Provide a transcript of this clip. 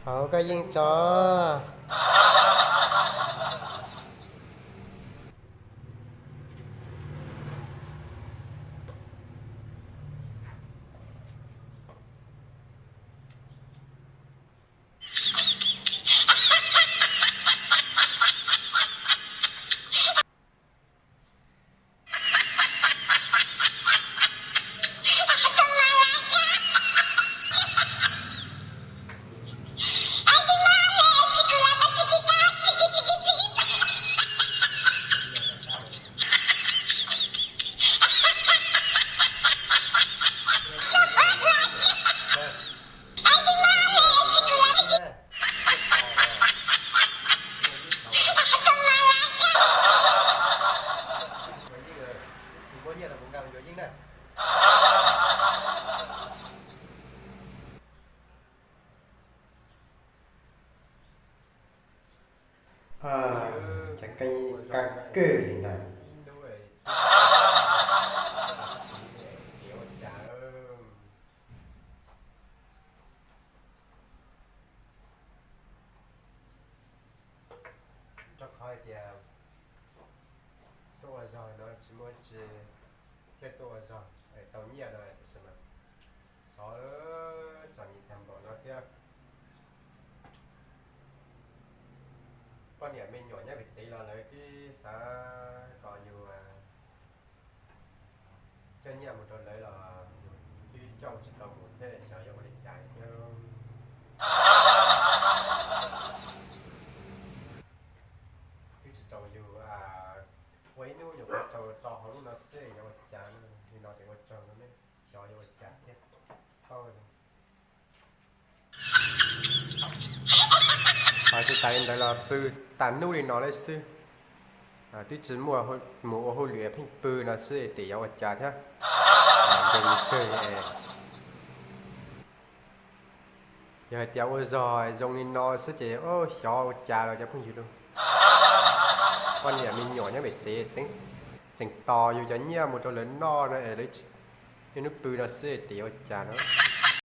Hauv koj yeej tso. Cas kab kawg li ntag. Rau qhov hais tias tuaj ua zog no tsis muaj tsis, thiaj tuaj ua zog tau nyiaj no, tiam sis mas xyov txom nyem tag npaum no thiab. Poj niam me nyuam nyob pem tsev los lawv twb xav kom yus coj nyiaj mus rau lawv los yus twb coj tsis tau mus thiab, xyov yuav ua li cas thiab. Twb tsis txaus yus ua ib hnub nyuam qhuav tso hauv lub no xwb, yuav ua cas no, li no ces ua tsaug no ne, xyov yuav ua cas thiab. Tsis tas li ntawd los pw tas hnub li no lawm xwb, twb tsis muaj mus ua hauj lwm, pheej pw no xwb ces yuav ua cas thiab. Nkees kawg. Yog hais tias ua zog zoo li no xwb ces xyov ua cas los cov phooj ywg lauj. Poj niam me nyuam nyob pem tsev tseem tos yus cov nyiaj mus rau lawv noj no es lawv ib hnub pw no xwb ces yuav ua cas no.